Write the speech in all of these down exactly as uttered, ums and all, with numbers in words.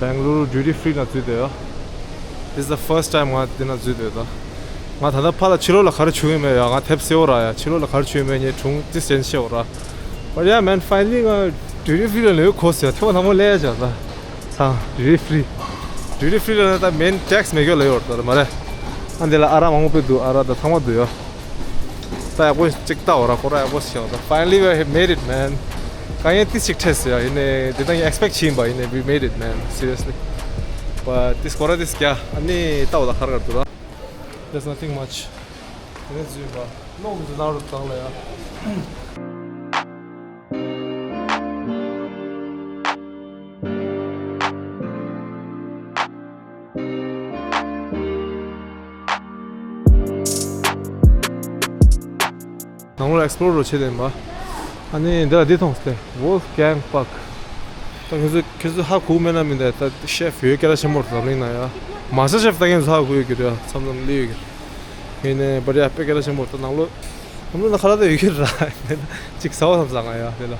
Bengaluru duty free ནང་འཛུལ་བསྡད་ཡོད། This is the first time ང་འདི་ནང་འཛུལ་བསྡད་ཡོད། ང་ད་ལྟ་ཕར་ལ་ཕྱི་ལོགས་ལ་ག་རེ་བྱུང་ཡོད་མེད་ཡ་ང་དེབ་གསལ་པོ་རག་ཡ། ཕྱི་ལོགས་ལ་ག་རེ་བྱུང་ཡོད་མེད་ངས་དྲུང་ཏི་སེན་ཤེ་བོ་ར། But yeah man, finally ང་duty free ལ་ལོས་གོ་ཟེར་ཐེ་བ་ལྷ་མོ་ལས་བྱ་ད། ཚང་duty free། duty free ལ་ད་main tax མེད་གི་ལ་ཡོད་ར་མ་རེད། ཨ་འདི་ལ་ཨ་ར་མང་པོ་དཔེ་འདུག་ཨ་ར་ད་ཚང་མ་འདུག་ཡ། ད་ཡག་པོ་ཅིག་ལྟ་འོ་ར་ཁོ་ར་ཡག་པོ་ཞིག་ད། Finally we have made it man. གང་ཡིན་ཏི་ཞིག་ཁྲེས་ཟེར་ཡ་ཡིན་ནས་འདི་ད་ངས་expect བྱེད་ཡིན་པ་ཡིན་ནས། We made it man, seriously. But this ཁོ་ར་this རྒྱ་ཨ་ནི་ལྟ་འོ་ད་ཁར་ཁར་འདུག་ར། There's nothing much. དེ་ནས་འཛུལ་བ་ནོག་འཛུལ་ནང་རུ་བཏང་ལ་ཡ། ནང་ལོགས་explore རོ་བྱེད་དེ་ཡིན་པ། ཨ་ནི་འདི་ལ་འདི་མཐོང་སྟེ་Wolfgang Puck། ད་ཁྱེད་ཚོ་ཁྱེད་ཚོ་ཧ་གོ་མེད་ན་མི་འདུག་ད་chef ཡོད་སྐད་གྲགས་ཆེན་པོ་འཛམ་གླིང་ན་ཡ། master chef ད་ཁྱེད་ཚོ་ཧ་གོ་ཡོད་ཀྱི་རེད། མཚམས་མཚམས་སླེབས་ཡོད་ཀྱི་རེད། ཡིན་ནའི་but yeah དཔེ་སྐད་གྲགས་ཆེན་པོ་ད་ནང་ལོགས་ནང་ལོགས་ན་ཁ་ལག་ད་ཡོད་ཀྱི་རེད། ཅིག་ཟ་བ་བསམ་ས་ང་ཡ་དེ་ལ།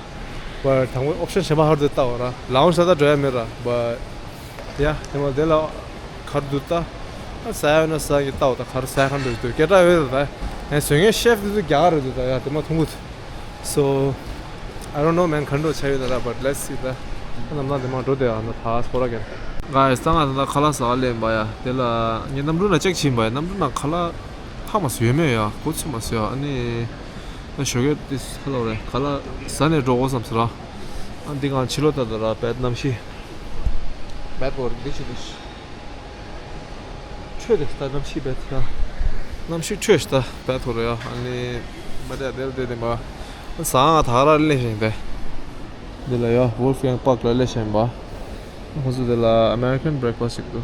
but དང་པོ་option གཞན་པ་ཧར་དུ་ལྟ་བ་ར་lounge ད་ད་འགྲོ་ཡ་མེད་ར། but yeah དེ་མ་དེ་ལ་གར་འདུག་ད། ཨ་ཟ་ཡ་ན་ཟ་གི་ལྟ་བ་ད་གར་ཟ་ག་འདུག་འདུག་སྐད་གྲགས་ཡོད་ད། ཡང་བཟོ་མཁན་chef དེ་ཚོ་རྒྱ་གར་རེད་འདུག་ད་ཡ་དེ་མ་མཐོང་གི་འདུག so I don't know man ག་འགྲོ་ཆ་ཡོད་ད་ར། but let's see ད། ཨ་ནམ་ན་དེ་མ་འགྲོ་དེ་ཨ་ན་ད་སྐོར་ར་གན། guys ད་ང་ད་ད་ཁ་ལག་ཟ་ག་ལེན་པ་ཡ། དེ་ལ་ངས་གནམ་གྲུ་ན་ཅེག་བྱིན་པ་ཡ། གནམ་གྲུ་ན་ཁ་ལག་ཧ་མ་སོ་ཡོད་མེད་ཡ་གོ་ཚོད་མ་སོ་ཡ། ཨ་ནི་ད་ཞོགས་ཀས་དེ་ཧ་ལོ་རེད། ཁ་ལག་ཟ་ནས་འགྲོ་གོ་བསམ་སོ་ར། ཨ་འདི་གང་ཕྱི་ལོགས་ད་ད་ར་བད་གནམ་གཤིས། བད་བོར་འདི་ཕྱི་འདི་ཕྱི། ཆོས་དེ་ལྟ་གནམ་གཤིས་བེད་ཐ། གནམ་གཤིས་ཆོས་ལྟ་བེད་ཐོ་རེད་ཡ། ཨ་ནི་མ་དེ་དེ་དེ་དེ་མ། ཟ་ང་ད་ར་ལེ་ཞིང་དེ། འདི་ལ་ཡ་Wolfgang Puck ལ་ལེ་ཞིང་པ། ཁོ་ཚོ་དེ་ལ་American breakfast ཞིག་འདུག་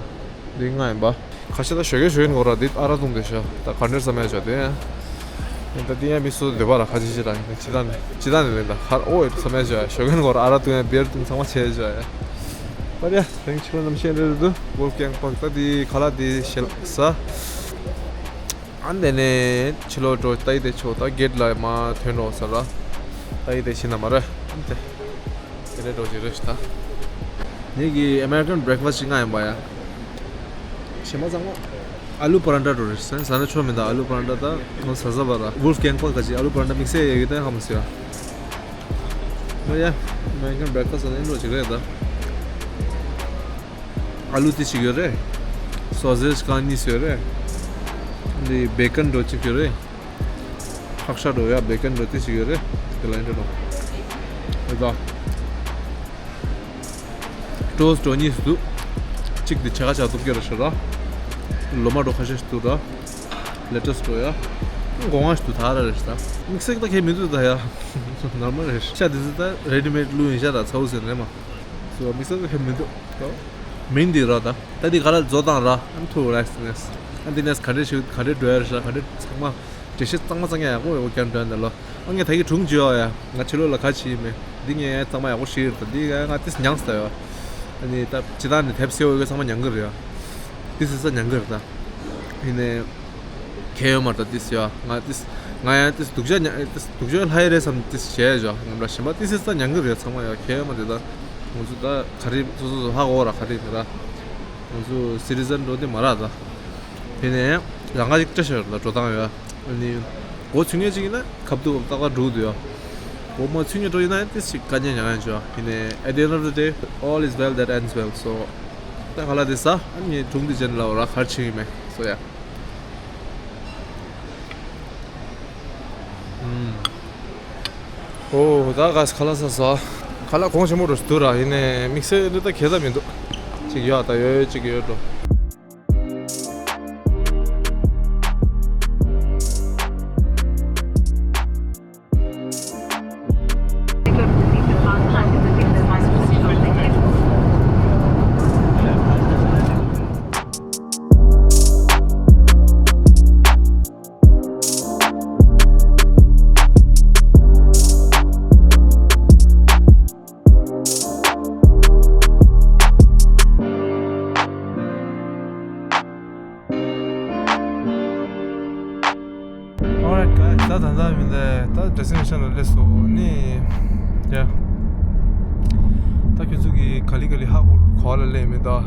འདི་ང་ཡིན་པ། ཁ་ཤས་ད་ཞོགས་ཀས་ཞོགས་ཀས་ངོ་ར་འདི་ཨ་ར་བཏུང་དེ་ཤ། ད་ག་འདྲས་བསམ་ཡ་ཆ་དེ། ད་འདི་ཡ་མི་སུ་འདོད་པ་ར་ཁ་ཅིག་ཅིག་ར་ཡིན་ཅི་ད་ནི་ཅི་ད་ནི་རེད། ད་གར་ཨོ་ཡོད་བསམ་ཡ་ཆ་ཞོགས་ཀས་ངོ་ར་ཨ་ར་བཏུང་ཡ་བེར་བཏུང་ཚང་མ་བྱས་ཡ་ཆ་ཡ། པར་ཡ། དེང་ཕྱི་ལོ་གནམ་གཤིས་འདྲ་རེད་འདུག Wolfgang Puck ད་དེ་ཁ་ལག་དེ་ཞལ་ཟ། ཨ་ནི་དེ་ནས་ཕྱི་ལོ་འགྲོ་ཏ་ཡི་དེ་ཆོ་ད་gate ལ་མ་ཐོན་རོགས་ཟེར་ར། ཏ་ཡི་དེ་ཕྱི་ན་མ་རེད། ཨ་ནི་དེ་དེ་ནས་འགྲོ་ཅི་རེད་ཤི་ད། ངེད་ཀྱི་American breakfast ཞིག་ང་ཡིན་པ་ཡ། ཞེ་མ་ཚང་མ། ཨ་ལུ་པ་རན་ཏྲ་འགྲོ་རེད་ཟེར་ཟ་ན་ཆོ་མི་འདུག་ཨ་ལུ་པ་རན་ཏྲ་ད་ཁོང་ཟ་ཟ་བ་ར། Wolfgang Puck ག་ཅི་ཨ་ལུ་པ་རན་ཏྲ་དམིགས་བསལ་ཡོད་ཀྱི་ད་ཧ་མ་སི་ཡ། མ་ཡ། American breakfast ཟ་ན་ཨིན་འགྲོ་ཅིག་རེད་ད། ཨ་ལུ་དེ་ཅིག་ཡོད་རེད། སོ་ཟེ་ཇི་གང་གཉིས་ཡོད་རེད། འདི་བེ་ཀན་འགྲོ་གཅིག་ཡོད་རེད། ཕག་ཤ་འགྲོ་ཡ་བེ་ཀན་འགྲོ་དེ་ཅིག་ཡོད་རེད། དེ་ལ་ཨིན་འགྲོ་ནོ། ཨེ་ད། ཊོ་སི་ཊི་འགྲོ་གཉིས་འདུག་གཅིག་དེ་ཆ་ག་ཆ་ཐུབ་ཀྱི་རེད་ཤ་ར། ལོ་མ་འགྲོ་ཁ་ཤས་ཤིག་འདུག་ར། ལེ་ཊས་འགྲོ་ཡ། སྒོ་ང་ཞིག་འདུག་ད་ར་རེད་ཤ་ད། དམིགས་བསལ་ད་ཁྱད་མི་འདུག་ད་ཡ། ནོར་མལ་རེད་ཤ། དེ་ཚོ་ད་ready made བླུགས་ཡིན་ཤ་ར་ཚ་བོ་ཟེར་རེད་མ། སོ་དམིགས་བསལ་ཁྱད་མི་འདུག་མིན་འདི་ར་ད། ད་འདི་ག་ལ་བཟོ་སྟངས་ར། ཨན་ཐུ་རེག་སི་ནེ་སི། ཨན་འདི་ནས་ག་འདྲས་ཤིག་ག་འདྲས་འགྲོ་ཡ་རེད་ཤག་ག་འདྲས་ཚང་མ། འགྲེལ་བཤད་གཙང་མ་གཙང་ཡ་ཡག་པོ་ཡོད་རྒྱ་འདྲ་འདི་ལོ། ཨ་ངས་ད་གི་དྲུང་བརྗོད་ཡ། ང་ཕྱི་ལོགས་ལ་ག་བྱེད་ཡིན་མེད། འདི་ངས་གཙང་མ་ཡག་པོ་ཤེས་ཡོད་རེད་ད། འདི་ང་ང་ཏིས་མྱངས་སྟ་ཡོད། ཨ་ནི་ད་ཇི་ལྟར་ནས་དེབ་སེ་འོ་གི་ཚང་མ་མྱང་གི་རེད་ཡ། ཏིས་སེ་ས་མྱང་གི་རེད་ད། ཡིན་ནས། ཁྱད་ཡོད་མ་རེད་ད་ཏིས་ཡ། ང་ཏིས། ང་ཡང་ཏིས་སྡུག་ཅག་ཉ་ཏིས་སྡུག་ཅག་ལྷ་ཡི་རེད་བསམ་ཏིས་བྱས་ཡ། ང་འདྲ་གཞན་པ་ཏིས་སེ་ས་མྱང་གི་རེད་ཚང་མ་ཡ། ཁྱད་ཡོད་མ་རེད་ད། ང་ཚོ་ད་ག་རེ་སོ་སོ་སོ་ཧ་གོ་ར་ག་རེ་མེད་ར། ང་ཚོ་སི་ཊི་ཟན་འགྲོ་དེ་མ་ར་ད། དེ་ནས་ལམ་ཁ་ཅིག་བཀྲ་ཤིས་ཡོད་ལ་འགྲོ་སྟངས་ཡོད། ཨ་ནི་སྒོ་ཚུད་མཁན་ཅིག་ཡིན་ན་ཁ་ཐུག་ཏག་ཏག་འགྲོ་གི་འདུག་ཡ། སྒོ་མ་ཚུད་མཁན་འགྲོ་ཡིན་ན་ཏིས་ཅིག་དཀའ་ངལ་མྱངས་ཡ་ཆོག་ཡིན་ནའི་at the end of the day, all is well that ends well. So ད་ཁ་ལག་དེ་ཟ། ཨ་ནི་དྲུང་དེ་ཅན་ལ་འོ་ར་གར་ཕྱིན་ཡིན་མེད་སོ་ཡ། ཨུམ། ཨོ་ད་ག་ཁ་ལག་ཟ་ཟ། ཁ་ལག་གོང་ཆེན་པོ་རུ་འདུག་ར། ཡིན་ནའི་དམིགས་བསལ་འདི་ད་གལ་ད་མི་འདུག་ཅིག་ཡོད་ད་ཡོད་ཡོད་ཅིག་ཡོད་འགྲོ། Alright guys, ད་ད་ལྟ་མི་འདི་ད་destination ལ་སླེབས་སོང་ནི། ཡ། ད་ཁྱོད་ཚོ་གི་ག་ལེ་ག་ལེ་ཧ་གོ་ བ་ལ་ལས་མི་འདུག་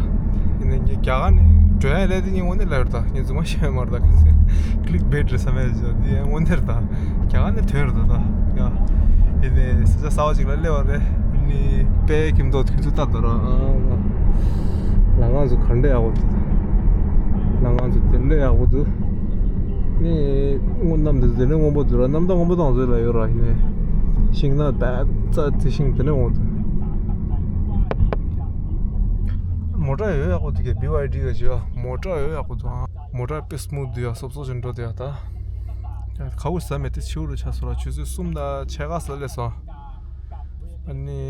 ཡིན་ནའི་ངས་རྒྱ་གར་ནས་འགྲོ་ཡ་ལས་དེ་ངས་དངོས་གནས་ལབ་ཡོད་ད། ངས་རྫུན་མ་བཤད་ཡོད་མ་རེད་ད། ཀི་ལིག་བྷེ་ཊི་རེད་བསམ་ཡ་ཅིག་འདི་ཡང་དངོས་གནས་རེད་ད། རྒྱ་གར་ནས་ཐོན་ཡོད་རེད་ད། ཡ། ཡིན་ནའི་ས་ཆ་གསར་པ་ཅིག་ལ་སླེབས་པ་རེད། ཡིན་ནའི་དཔེ་ཁྱིམ་ཐོག་ཁྱོད་ཚོ་ལྟ་དོ་ར། ཨ་ལ་ང་ཚོ་ག་འདྲ་ཡག་པོ་འདུག་ལ་ང་ཚོ་དེ་འདྲ་ཡག་པོ་འདུག་ནི་སྔོ་གནམ་དེ་དེ་འདྲ་སྔོན་པོ་འདུག་ར། གནམ་ཟླ་སྔོན་པོ་དང་བཟོས་ལ་ཡོད་ར། ཡིན་ནའི་ཤིང་ནགས་བལ་རྩྭ་དེ་ཤིང་དེ་འདྲ་འོང་འདུག་མོ་ཊ་ཡོད་ཡག་པོ་འདུག་གས། བྷི་ཝའི་ཌི་ག་ཞུ་ཡ། མོ་ཊ་ཡོད་ཡག་པོ་འདུག་ཨ། མོ་ཊ་དཔེ་སི་མུ་ཐི་འདུག་ཡ། སོབ་སོབ་ཅིག་འགྲོ་འདུག་ཡ་ད། ཡ་ཁ་ཁུ་ཟ་མེད་དེ་ཕྱི་རུ་ཆགས་སོང་ར། ཆུ་ཚོད་གསུམ་དང་ཕྱེད་ཀ་ཙམ་སླེབས་སོང་། ཨ་ནི་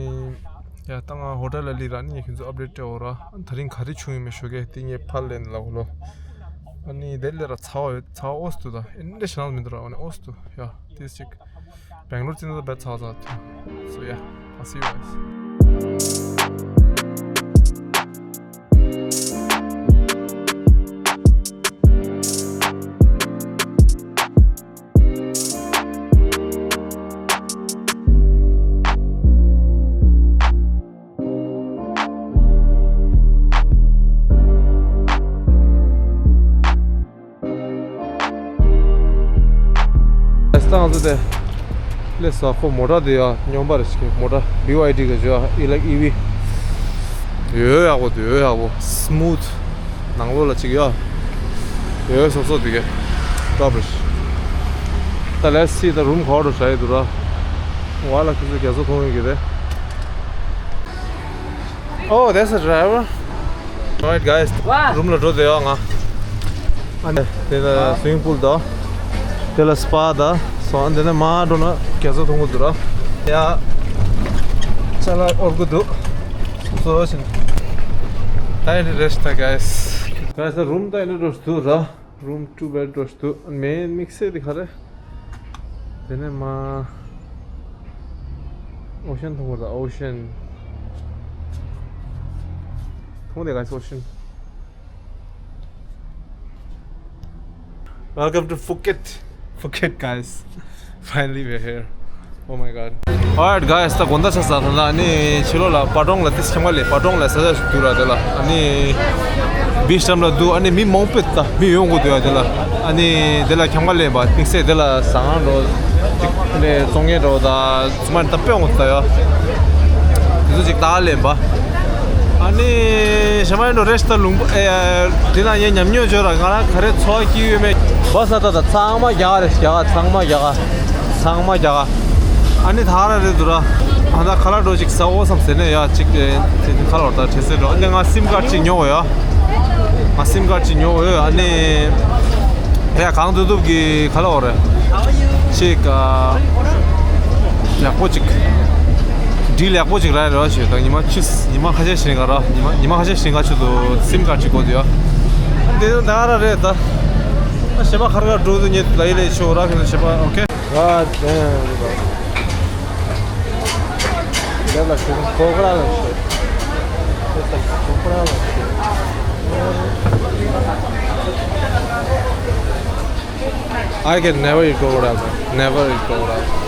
ཡ་ད་ང་ཧོ་ཊེལ་ལ་སླེབས་ར། ཨ་ནི་ངས་ཁྱོད་ཚོ་ཨབ་ཌེཊ་སྤྲད་འོ་ར། ད་རིང་ག་རེ་བྱུང་ཡོད་མེད་ཞུ་གས། དེ་ངས་ཕར་ལན་ལ་འོ་ལོ། ཨ་ནི་དེ་སླེབས་ར་ཚ་བ་ཡོད། ཚ་བ་ཨོ་སི་འདུག་ད། ཨེ་འདྲ་ཞེ་དྲག་མི་འདུག་ར། ཨ་ནི་ཨོ་སི་འདུག་ཡ། དེ་ཅིག་བེང་ལོར་ཙི་ན་ད་བེད་ཚ་བ་ཚ་བ་འདུག So yeah, I'll see you guys. ཨེ་སི་ཏང་ཚོ་དེ་སླེབས་སོང་། ཁོ་མོ་ཊ་དེ་ཡ་སྨྱོན་པ་རེད་ཤག་མོ་ཊ་བྷི་ཝའི་ཌི་ག་ཞུ་ཡ། ཨི་ལེག་ཨི་ཝི་ཡོད་ཡག་པོ་འདུག་ཡོད་ཡག་པོ་སི་མུ་ཐི། ནང་ལོགས་ལ་ཅིག་ཡ་ཡོད་སོབ་སོབ་འདུག་གས། ཊོབ་རེད་ཤག་ད་ལེ་ཊི་སི་སི་ད་རུམ་ག་པར་འགྲོ་བྱ་ཡི་འདུག་ར། བ་ལ་ཁྱོད་ཚོ་རྒྱ་མཚོ་མཐོང་ཡོད་ཀྱི་རེད། Oh, that's a driver. Alright, guys. Wow. རུམ་ལ་འགྲོ་བསྡད་ཡོད་ང་། ཨ་ནི་དེ་ལ་སུ་ཝིམ་པུལ་དང་། དེ་ལ་སི་པ་དང་སོང་། དེ་ནས་མར་འགྲོ་ན་རྒྱ་མཚོ་མཐོང་གི་འདུག་ར། ཡ། ཅ་ལག་ཨོར་གི་འདུག་སོ་ཞིན། ད་ཨེ་འདྲ་རེད་ཤག་ད་guys། Guys, ད་རུམ་ད་ཨེ་འདྲ་འགྲོ་འདུག་ར། རུམ་ཊུ་བེཌ་འགྲོ་འདུག་མེན་དམིགས་བསལ་དེ་ག་རེ། དེ་ནས་མར་ཨོ་ཤན་མཐོང་གི་འདུག་ཨོ་ཤན། མཐོང་དེ་guys, ཨོ་ཤན། Welcome to Phuket. Phuket, guys. Finally, we're here. Oh my god. Alright, guys, ད་དགོང་དག་ཆགས་ཚར་ད། ཨ་ནི་ཕྱི་ལོགས་ལ་པ་ཀྲོང་ལ་ཏིས་ཁྱམས་ཁ་ལས། པ་ཀྲོང་ལ་ས་ཆ་ཞིག་འདུག་ར། དེ་ལ་ཨ་ནི་བི་ཆི་འགྲམ་ལ་འདུག་ཨ་ནི་མི་མང་པོ་ད་མི་ཡོང་གི་འདུག་ཡ། དེ་ལ་ཨ་ནི་དེ་ལ་ཁྱམས་ཁ་ལེན་པ་དམིགས་བསལ་དེ་ལ་ཟ་ཁང་འདྲ་ཅིག་ནས་བཙོང་མཁན་འདྲ་ད་ཚང་མ་ད་དཔེ་འོང་ད་ཡ། དེ་ཚོ་ཅིག་ད་ལེན་པ། ཨ་ནི་ཞེ་མ་ཡིན་འགྲོ་རེ་ཞིག་ད་ལུང་པ་ཨེ། དེ་ན་ངས་ཉམས་མྱོང་བརྗོད་ར། ང་རང་ག་རེ་ཚོར་བ་སྐྱེ་ཡོད་མེད། བ་ས་ད་ད་ཚང་མ་རྒྱ་གར་རེད། རྒྱ་གར་ཚང་མ་རྒྱ་གར། ཚང་མ་རྒྱ་གར། ཨ་ནི་ད་ག་ར་རེད་འདུག་ར། ཨ་ད་ཁ་ལག་འདྲ་ཅིག་ཟ་འོ་བསམ་ཟེར་ནས་ཡ་ཅིག་དེ་དེ་ཁ་ལག་ད་དྲན་སེ་འགྲོ། ཨ་ནི་ང་སིམ་ཁཌ་ཅིག་ཉོ་འོ་ཡ། ང་སིམ་ཁཌ་ཅིག་ཉོ་འོ་ཡ། ཨ་ནི་ཡ་གང་ཐུབ་ཐུབ་ཀྱི་ཁ་ལག་འོ་རེད། ཅིག་ཨ་ཡག་པོ་ཅིག་ཌིལ་ཡག་པོ་ཅིག་རག་རེ་བ་ཞུ། ད་ཉི་མ་ཆུ་ཉི་མ་ཁ་ཤས་ཤིག་རིང་ག་ར། ཉི་མ་ཉི་མ་ཁ་ཤས་ཤིག་རིང་ག་ཆུ་དུ་སིམ་ཁཌ་ཅིག་དགོས་འདུག་ཡ། དེ་ད་ག་ར་རེད་ད། ཞེ་མ་ཁར་ག་འགྲོ་དུ་ཉེ་ལ་ཡི་ལེ་ཤོ་ར་ཁེ་ཞེ་མ། ཨོ་ཁེ། God damn, bro. That's like some crocodile and shit. That's like crocodile and shit. I can never eat crocodile, man. Never eat crocodile.